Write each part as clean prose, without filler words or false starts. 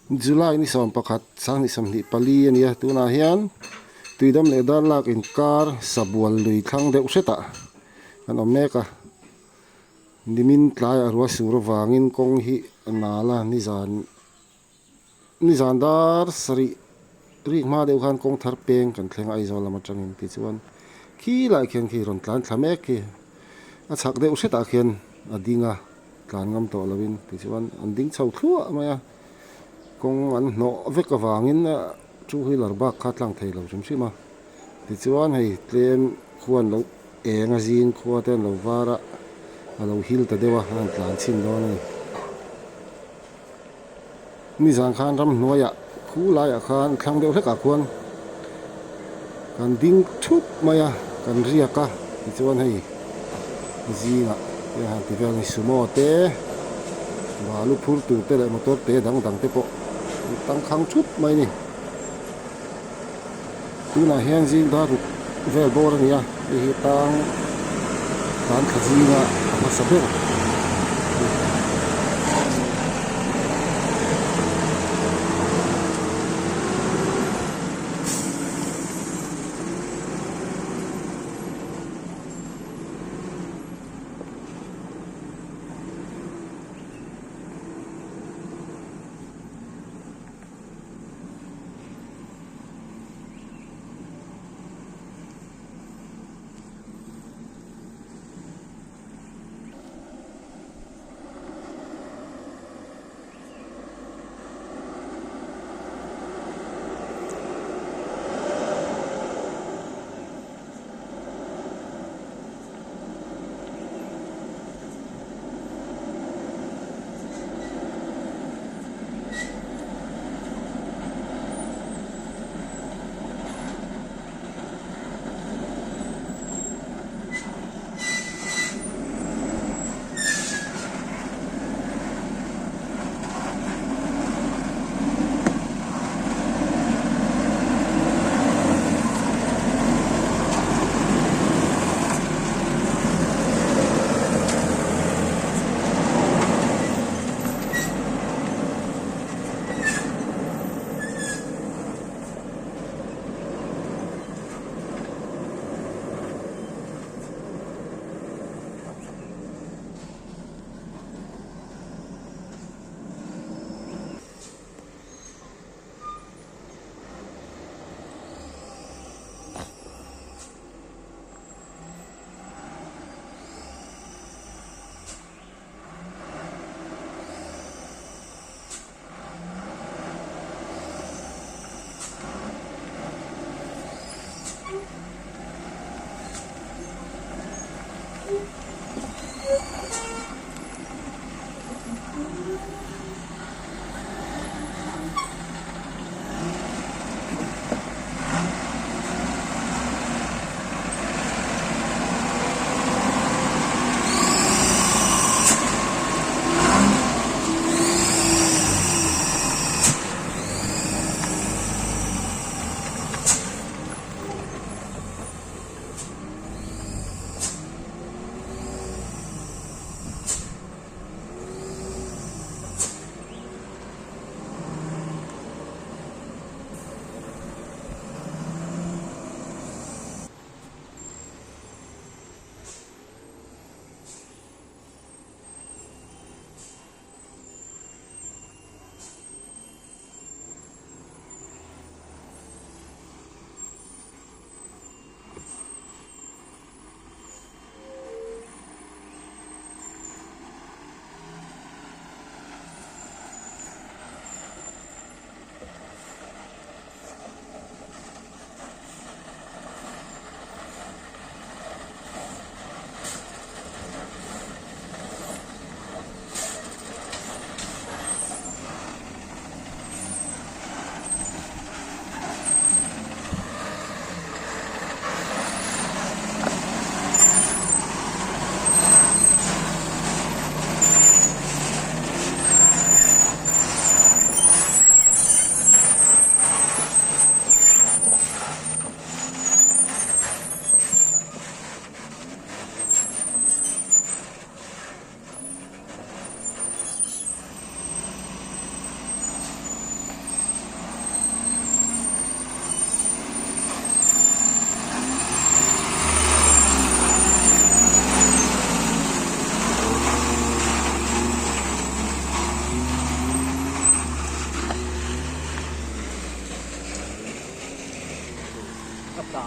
July ni 11 2024 a ni a, tunah hian Tuidam leh Darlak inkar Sabual lui thlang deuh hretah kan awm mek a, nimin tlaiah ruah sur avangin kawng hi a nal a, nizan nizan dar sarih rik hma deuh khan kawng thar peng kan thleng a Aizawl lam atangin tichuan khilai khian khi rawn tlan thla mek khi a chhak deuh hretah khian a ding a. Tlan ngam tawh lovin tichuan an ding chho thluah mai a, kawng an hnawh vek avangin two wheeler bak kha tlang thei lo hrim hrim a, tichuan hei tlem khua an lo eng a zing khua te an lo var a, a lo hil ta deuh a, an han tlan chhin dawn a ni. Nizan khan ramhnuaiah khu laiah khan thlang deuh hlekah khuan kan ding thup mai a, kan riak a, tichuan hei zingah te han ti vel a ni sumo te balu phur tur te leh motor te dang dang te pawh an tangkhang thup mai a ni. Tunah hian zing dar ruk vel bawr a ni a, hei hi tang tlan thla zinga a hmasa ber a ni.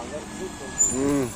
Umm.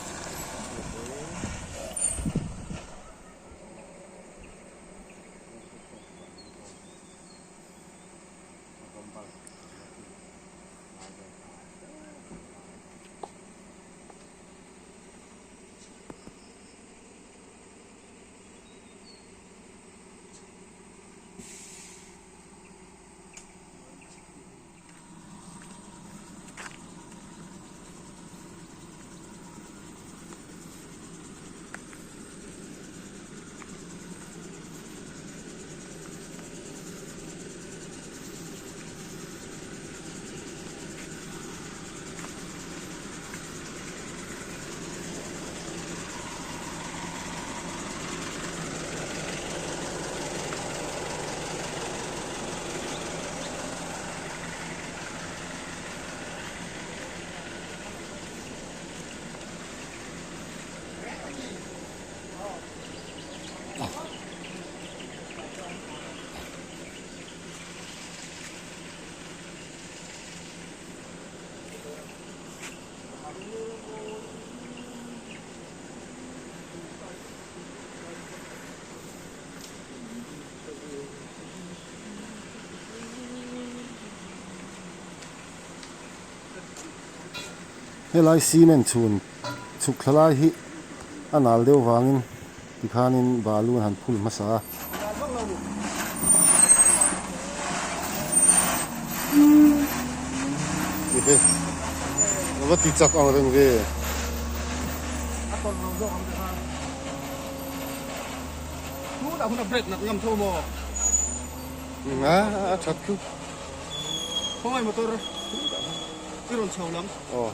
Helai cement chhun chhuk thla lai hi a nal deuh vangin tikhanin balu an han phul hmasa a. Ehe a va ti chak ang reng ve. A a that khu. Khawngaih motor i rawn chho lam. Aw.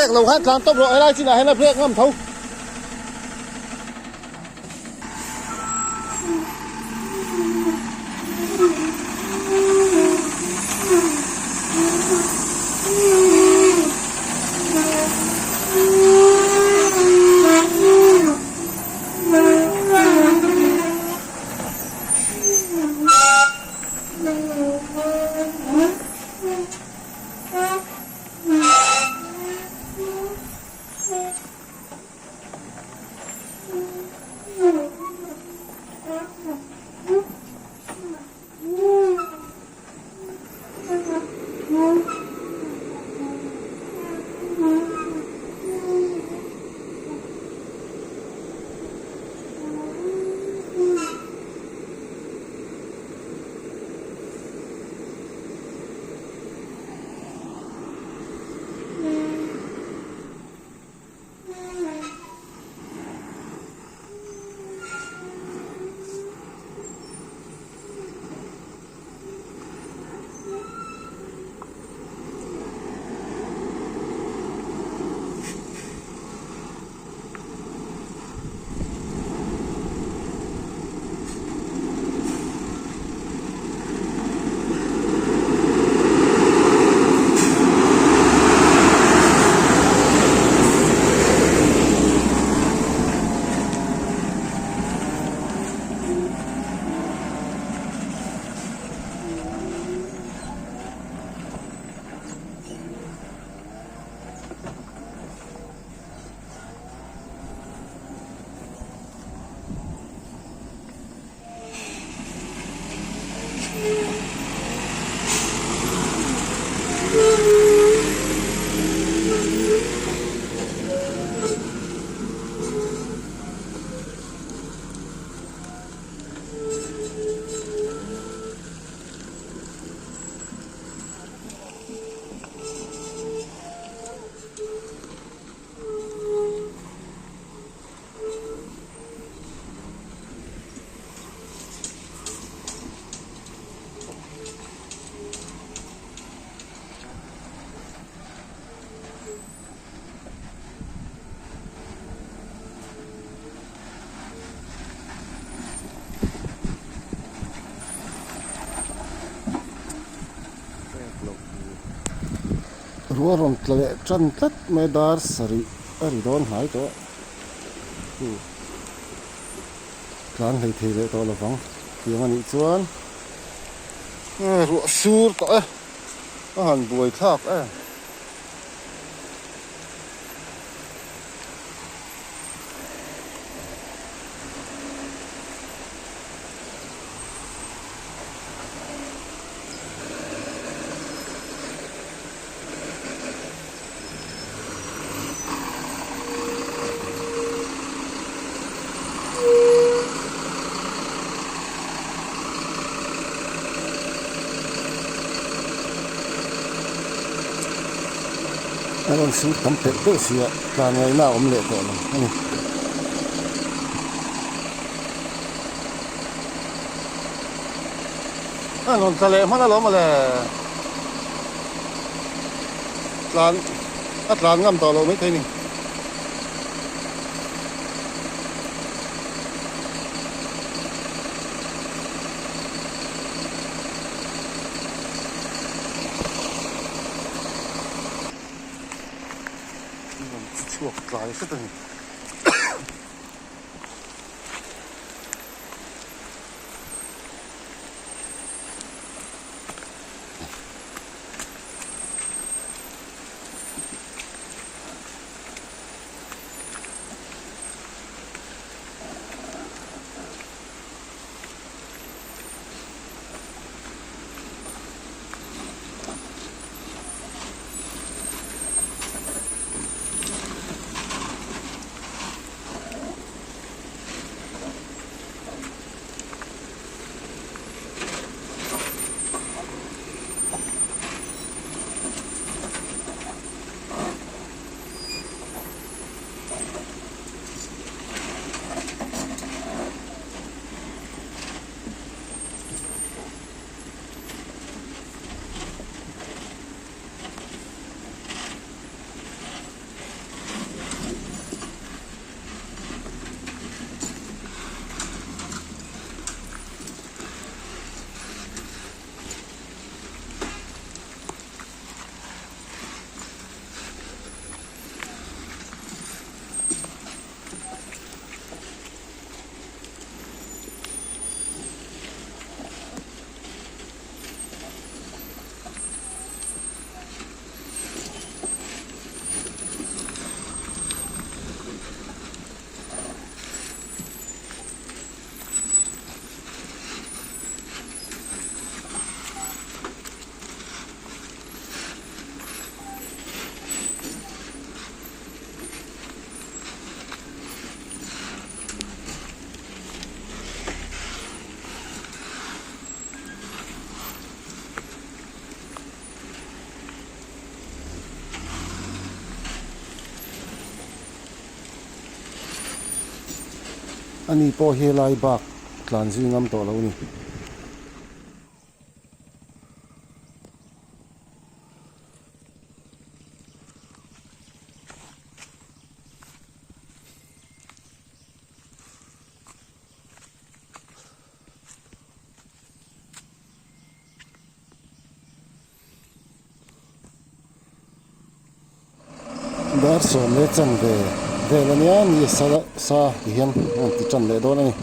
Brake lo khan tlan tawp rawh helai chinah hian a brake ngam tho. Ruah rawn tla leh tan tlat mai a dar sarih a ri dawn hnai tawh tlan hlei thei leh tawh lovang tiang a nih chuan ruah sur tawh e a han buai thlak e. A rawn sur tam telh telh si a tlan ngaihna a awm leh tawh lo a ni. A rawn tla leh hman alawm mawle tlan a tlan ngam tawh loh maithei a ni. Chhuak tlai hret a ni. Ani pawh hi helai bak tlan zui ngam tawh lo a ni. Dar sawm leh chanve vel a nia ni sa sa ti hian a rawn ti tan leh dawn a ni.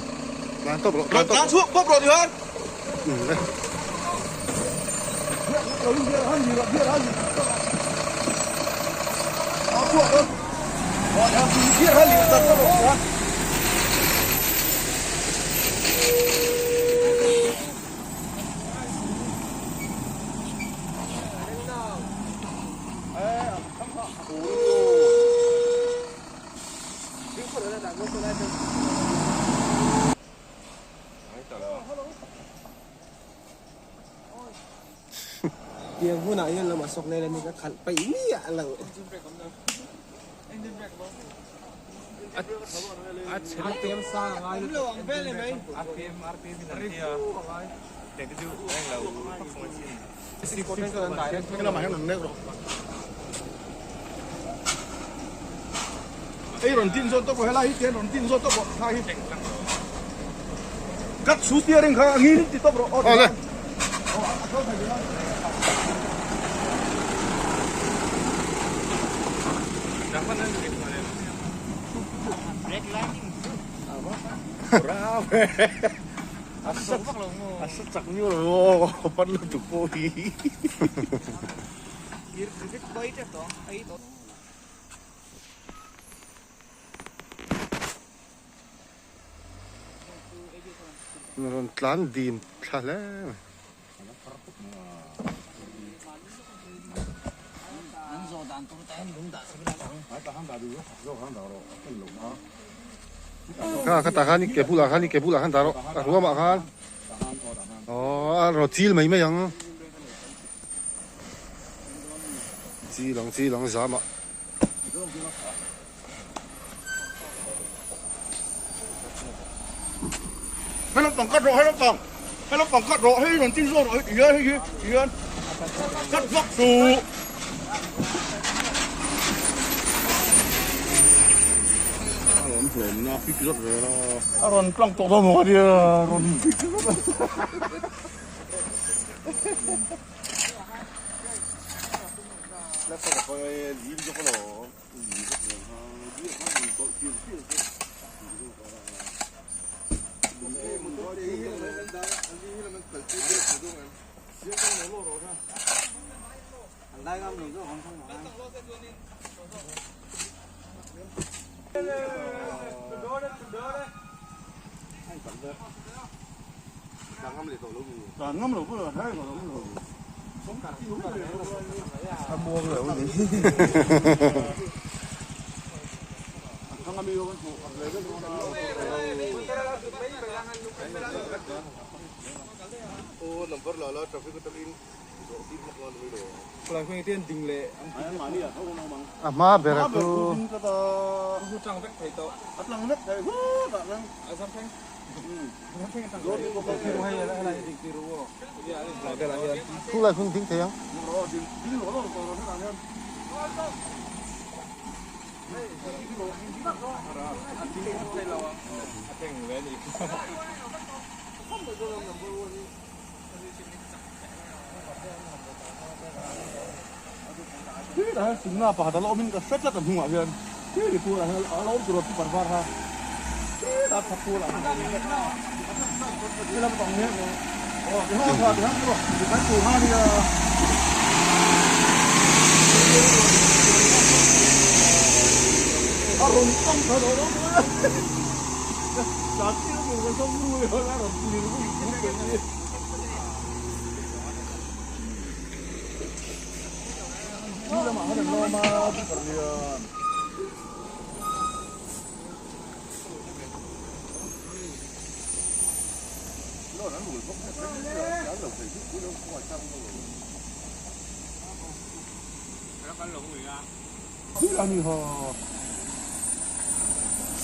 Tiang hunah hian lamah sawk lel ani ka khalh paih miah lo. RPM sang a ngai lutuk RPM RPM in an tia tiang te chu reng lo Ei rawn tin zawt tawp helai hi tian rawn tin zawt tawp rawh hi cut su steering kha a ngil ti tawp rawh Awle. A sa chak miau lo aw pan lutuk pawh hi. Rawn tlan dim thla hle mai. Kha khatah khan i ke bulah khan i ke bulah khan dah rawh a ruamah khan aw a rawn chil mai mai ang chil ang chil ang zamah. Hei lampang cut rawh hei lampang hei lampang cut rawh hei rawn tin zawk rawh hei ti hian hei hi ti hian cut vak suh. A rawn hlawmna pik zawt ve la. A rawn tlang tawh dawn maw ka tia rawn pik zawt. A hma ber a chu Thu lai hun ding thei ang.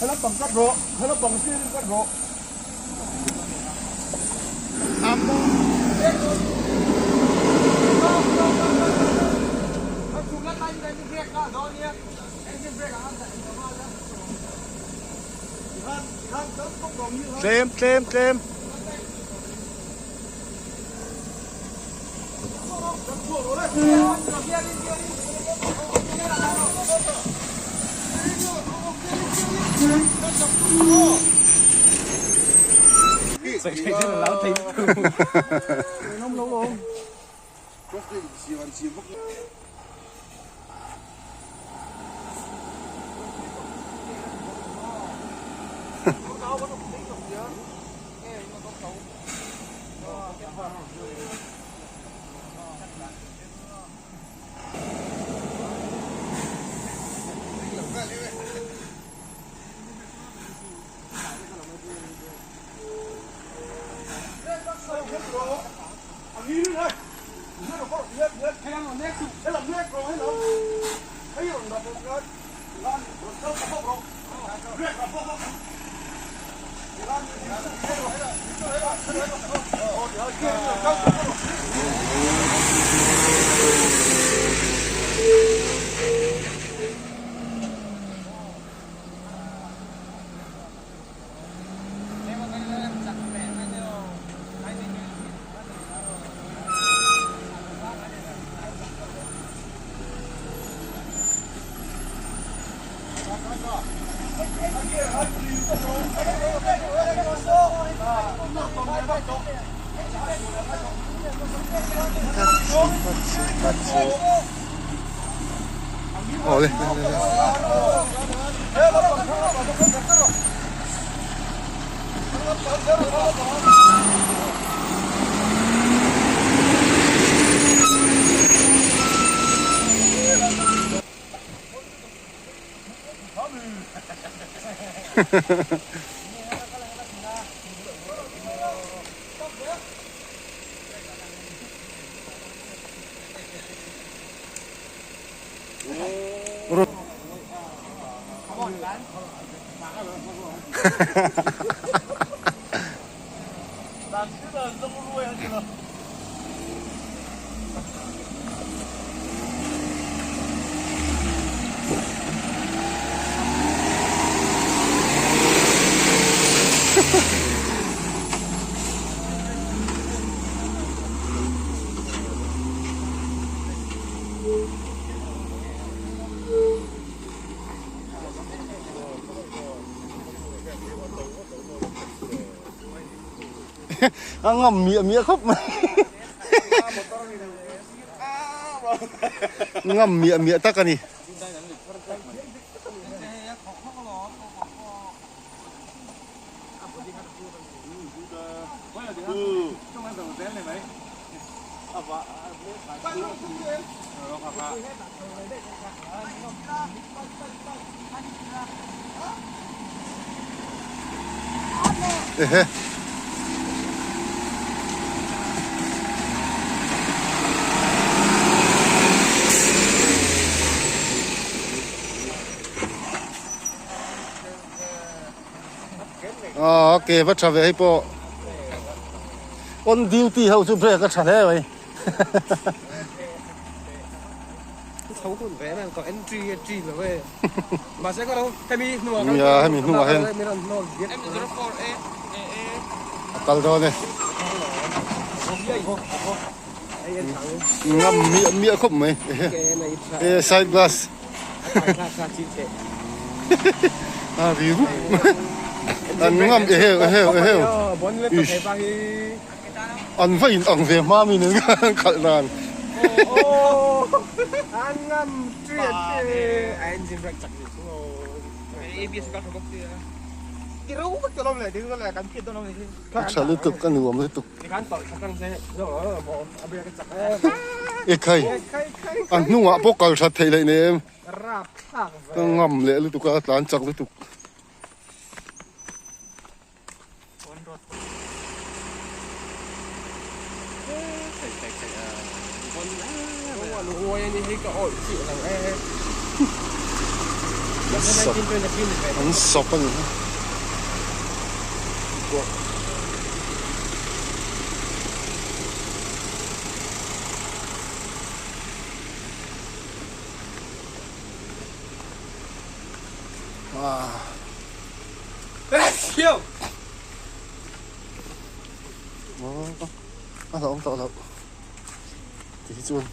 Helam pang cut rawh, helam pang sir in cut rawh. Tlem tlem tlem. Awle. A ngam miah miah khawp mai. Ngam miah miah tak a ni. Ehe. Ah, okay, va tha ve hei pawh. On duty ho chu brake a tha hle mai. Chho hun ve nan ko entry entry lo e. Mahse ka lo hemi hnuah Nia hemi hnuah hian a kal dawn e. Ngam miah miah khawp mai. E side glass. A ri rup. An ngam eheu eheu eheu. Ish. An va in ang ve hma mi nen khan khalh dan. A tha lutuk a nuam lutuk. Ekhai a hnungah pawh kal that theih leh nem. Ka ngam leh lutuk a tlan chak lutuk. An sawp an sawp a ni hi. A hlauhawm tawh loh ti hi chuan.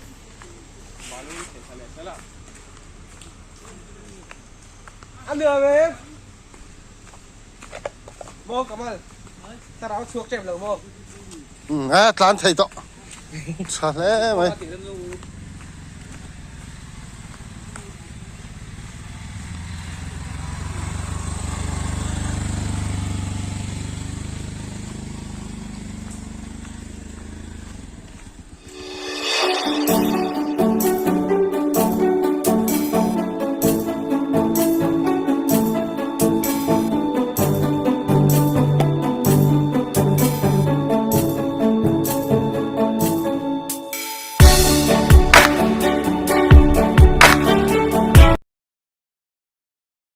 Umm a tlan thei tawh tha hle mai.